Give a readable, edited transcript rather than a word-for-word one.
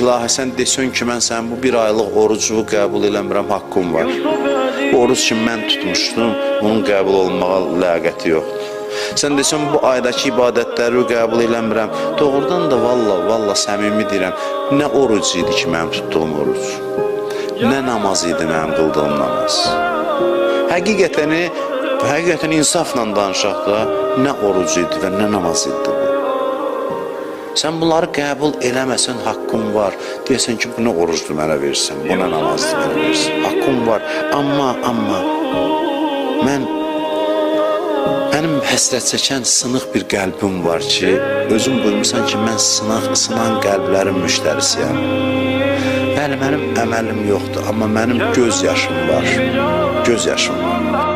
İlahi, sən desən ki, mən sənin bu bir aylıq orucuvu qəbul eləmirəm, haqqım var. Bu oruc ki mən tutmuşdum, onun qəbul olunmağa ləyaqəti yoxdur. Sən desən bu aydakı ibadətləri qəbul eləmirəm. Doğrudan da valla, valla səmimi deyirəm, nə oruc idi ki mənim tutduğum oruc? Nə namaz idi mənim qıldığım namaz? Həqiqətən, həqiqətən insafla danışaq da, nə oruc idi və nə namaz idi bu? Sən bunları qəbul eləməsən haqqın var. Deyəsən ki, bu nə orucdur mənə versin, bu nə namazdır mənə versin. Haqqın var. Amma mənim həsrət çəkən sınıq bir qəlbim var ki, özün buyurmusan ki, mən sınan qəlblərin müştərisiyəm. Bəli, mənim əməlim yoxdur, amma mənim göz yaşım var. Göz yaşım var.